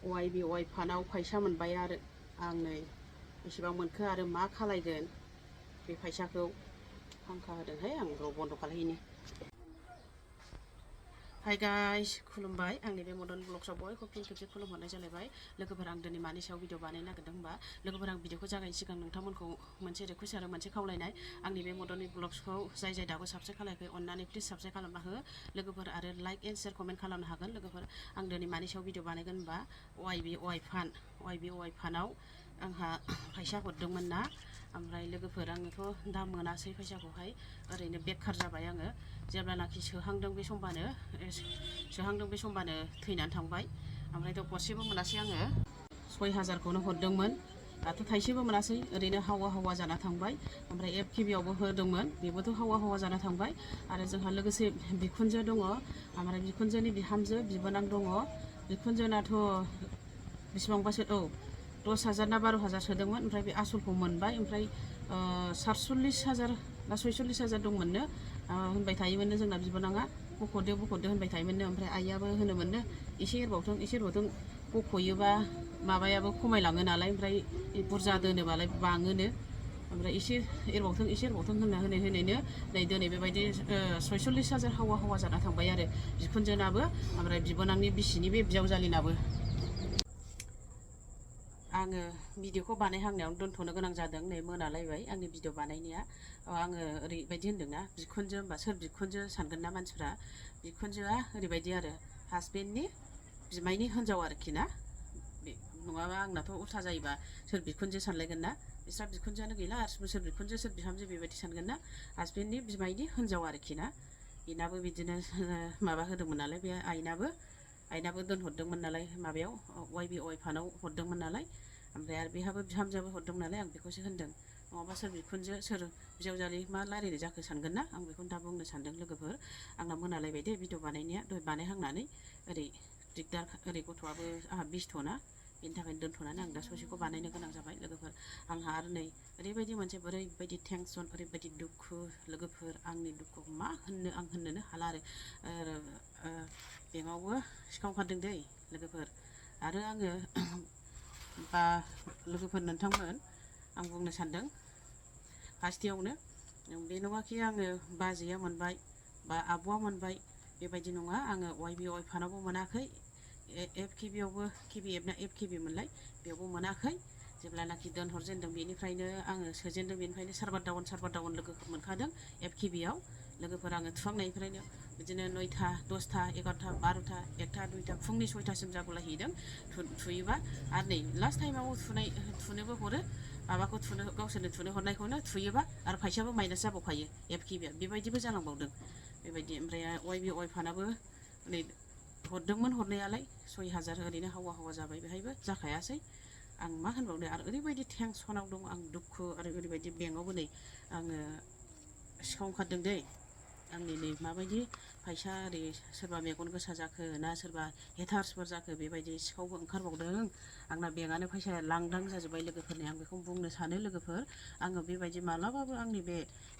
YBY फानाव फैसा मोनबाय आरो आं नै बेसेबां मोनखो आरो मा खालायगोन बे फैसाखौ फांखा होदोंहाय आं र' बन्द' खालायहैनि। हाय गाइस खुलुमबाय आंनि बे मदन ब्लग्सआव बयखौबो फिन खेबसे खुलुमहरनाय जालायबाय। लोगोफोर आं दिनै मानि सायाव भिडिअ बानायनो नागिरदों होनबा लोगोफोर आं भिडिअखौ जागायनो सिगां नोंथांमोनखौ मोनसे रिक्वेस्ट आरो मोनसे खावलायनाय आंनि बे मदननि ब्लग्सखौ जाय दाबो साबस्क्राइब खालायाखै अननानै प्लिज साबस्क्राइब खालामना हो लोगोफोर आरो लाइक एन्ड शेयार कमेन्ट खालामनो हागोन। लोगोफोर आं दिनै मानि सायाव भिडिअ बानायगोन होनबा YBY फानाव आंहा फैसा हरदोंमोन ना ओमफ्राय लोगोफोर आङोथ' दा मोनासै फैसाखौहाय ओरैनो बेकार जाबाय आङो जेब्लानाखि सोहांदों बे समबानो थैनानै थांबाय ओमफ्राय दा गरसेबो मोनासै आङो 6000खौनो हरदोंमोन दाथ' थाइसेबो मोनासै ओरैनो हावा हावा जाना थांबाय। ओमफ्राय FKBआवबो होदोंमोन बेबोथ' हावा हावा जाना थांबाय आरो जोंहा लोगोसे बिखुनजो दङ ओमफ्राय बिखुनजोनि बिहामजो बिबोनां दङ। बिखुनजोनाथ' बेसेबांबासो 10,000 ना 12,000 सोदोंमोन ओमफ्राय बे आसलखौ मोनबाय ओमफ्राय 47,000 ना 46,000 दंमोननो होनबाय थायोमोननो जोंना बिबोनाङा बख'दो होनबाय थायोमोननो ओमफ्राय आइयाबो होनोमोननो एसे एरबावथों बख'योबा माबायाबो खमायलाङो नालाय ओमफ्राय बुरजा दोनोबालाय बाङोनो ओमफ्राय एसे एरबावथों होनैनो नै दिनै बेबायदि 46,000 हावा हावा जाना थांबाय आरो बिखुनजोनाबो ओमफ्राय बिबोनांनि बिसिनि बे बिजावजालिनाबो। आङो भिडिअखौ बानायहांनायावनो दोनथ'नो गोनां जादों नै मोनालायबाय आंनि भिडिअ बानायनाया। आङो ओरैबायदि होन्दोंना बिखुनजो होनबा सोर बिखुनजो सानगोन ना मानसिफ्रा बिखुनजोआ ओरैबायदि आरो हासबेन्डनि बिमायनि हिनजाव आरोखि ना बे नङाबा आंनाथ' उल्था जायोबा सोर बिखुनजो सानलायगोन ना बिस्रा बिखुनजोआनो गैला आरो सोर बिखुनजो सोर बिहामजो बेबायदि सानगोन ना हासबेन्डनि बिमायनि हिनजाव आरोखि ना बेनाबो बिदिनो माबा होदोंमोन नालाय बे आइनाबो दोनहरदोंमोन नालाय माबायाव YBY फानाव हरदोंमोन नालाय ओमफ्राय आरो बेहाबो बिहामजोआबो हरदों नालाय आं बेखौसो होनदों नङाबा सोर बिखुनजो सोर बिजावजालि मा रायलायनाय जाखो सानगोन ना आं बेखौनो दा बुंनो सानदों। लोगोफोर आंना मोनालायबाय दे भिडिअ बानायनाया दहाय बानायहांनानै ओरै दिगदार ओरै गथ'आबो आंहा बिस्थ'ना बेनि थाखायनो दोनथ'नानै आं दा ससेखौ बानायनो गोनां जाबाय। लोगोफोर आंहा आरो नै ओरैबायदि मोनसे ओरैबायदि टेनसन ओरैबायदि दुखु लोगोफोर आंनि दुखुखौ मा होननो आं होननोनो हाला आरो बेंकआवबो सिखाव ओंखारदों दै लोगोफोर आरो आङो लोगोफोर नोंथांमोन आं बुंनो सानदों फार्स्टयावनो बे नङाखि आङो बाजैया मोनबाय बा आब'आ मोनबाय बेबायदि नङा आङो YBY फानावबो मोनाखै FKBआवबो FKB मोनलाय बेयावबो मोनाखै जेब्लानाखि दोनहरजेनदों बेनिफ्रायनो आङो सोजेनदों बेनिफ्रायनो सार्भार डाउन लोगोफोर मोनखादों FKBआव लोगोफोर आङो थुहांनायनिफ्रायनो बिदिनो 9टा 10टा 11टा 12टा 1टा 2टा फुंनि 6टासिम जागुलायहैदों थुयोबा आरो नै लास्ट टाइमाव थुनोबो हरो माबाखौ गावसोरनो थुनो हरनायखौनो थुयोबा आरो फैसाबो माइनास जाबावखायो FKBआ बेबायदिबो जालांबावदों बेबायदि ओमफ्राय YBY फानाबो नै हरदोंमोन हरनायालाय 6,000 ओरैनो हावा हावा जाबाय बेहायबो जाखायासै आं मा होनबावनो आरो ओरैबायदि टेनसनाव दं आं दुखु आरो ओरैबायदि बेंकआवबो नै आङो सिखाव ओंखारदों दै आंनि नै माबायदि फैसा ओरै सोरबा मेगन गोसा जाखो ना सोरबा हेटार्सफोर जाखो बेबायदि सिखावबो ओंखारबावदों आंना बेंकआनो फैसाया लांदां जाजोब्बाय लोगोफोरनि आं बेखौ बुंनो सानो लोगोफोर आङो बेबायदि मालाबाबो आंनि बे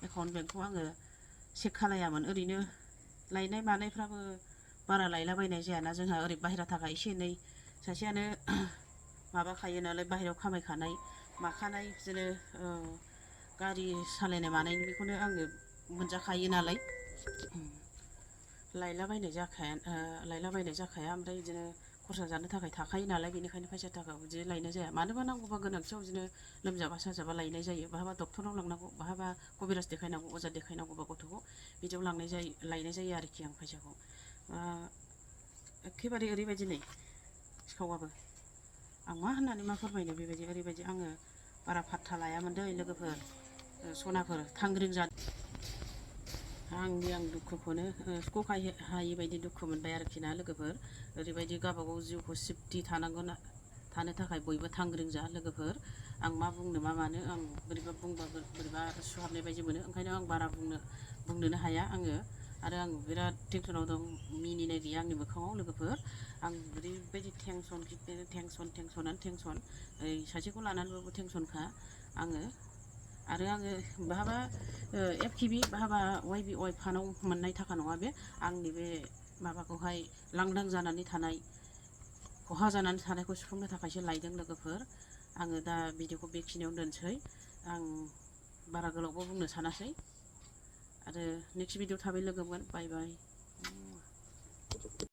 एकाउन्ट बेंकखौ आङो चेक खालायामोन ओरैनो लायनाय मानायफ्राबो बारा लायलाबायनाय जायाना जोंहा ओरै बाहेरा थाखा एसे एनै सासेयानो माबाखायो नालाय बाहेरायाव खामायखानाय माखानाय बिदिनो गारि सालायनाय मानायनि बेखौनो आङो मोनजाखायो नालाय लायलाबायनाय जाखाया ओमफ्राय बिदिनो खरसा जानो थाखाय थाखायो नालाय बेनिखायनो फैसा थाखा बिदि लायनाय जाया मानोबा नांगौबा गोनांथियाव बिदिनो लोमजाबा साजाबा लायनाय जायो बहाबा डक्टरनाव लांनांगौ बहाबा कबिराज देखायनांगौ अजा देखायनांगौबा गथ'खौ बिदियाव लायनाय जायो आरोखि आं फैसाखौ एखेबारे ओरैबायदि नै सिखावाबो आं मा होननानै मा फोरमायनो बेबायदि ओरैबायदि आङो बारा फात्ता लायामोन दै लोगोफोर सनाफोर थांग्रिं जादों आं दुखुखौनो सहाय हायि बायदि दुखु मोनबाय आरोखि ना लोगोफोर ओरैबायदि गावबागाव जिउखौ सेफटि थानो थाखाय बयबो थांग्रिंजा लोगोफोर आं मा बुंनो मा मानो आं बोरैबा बुंबाबो बोरैबा सुहाबनाय बायदि मोनो ओंखायनो आं बारा बुंनोनो हाया आङो आरो आं बिराद टेनसनाव दं मिनिनाय गैया आंनि मोखाङाव लोगोफोर आं ओरैबायदि टेनसनानो टेनसन ओइ सासेखौ लानानैबाबो टेनसनखा आङो आरो आङो बहाबा FKB बहाबा YBY फानाव मोननाय थाखा नङा बे आंनि बे माबाखौहाय लांदां जानानै थानाय खहा जानानै थानायखौ सुफुंनो थाखायसो लायदों लोगोफोर। आङो दा भिडिअखौ बेखिनियावनो दोनसै। आं बारा गोलावबो बुंनो सानासै। आरो नेक्स्ट भिडिअ थाबै लोगो मोनगोन। बाय बाय।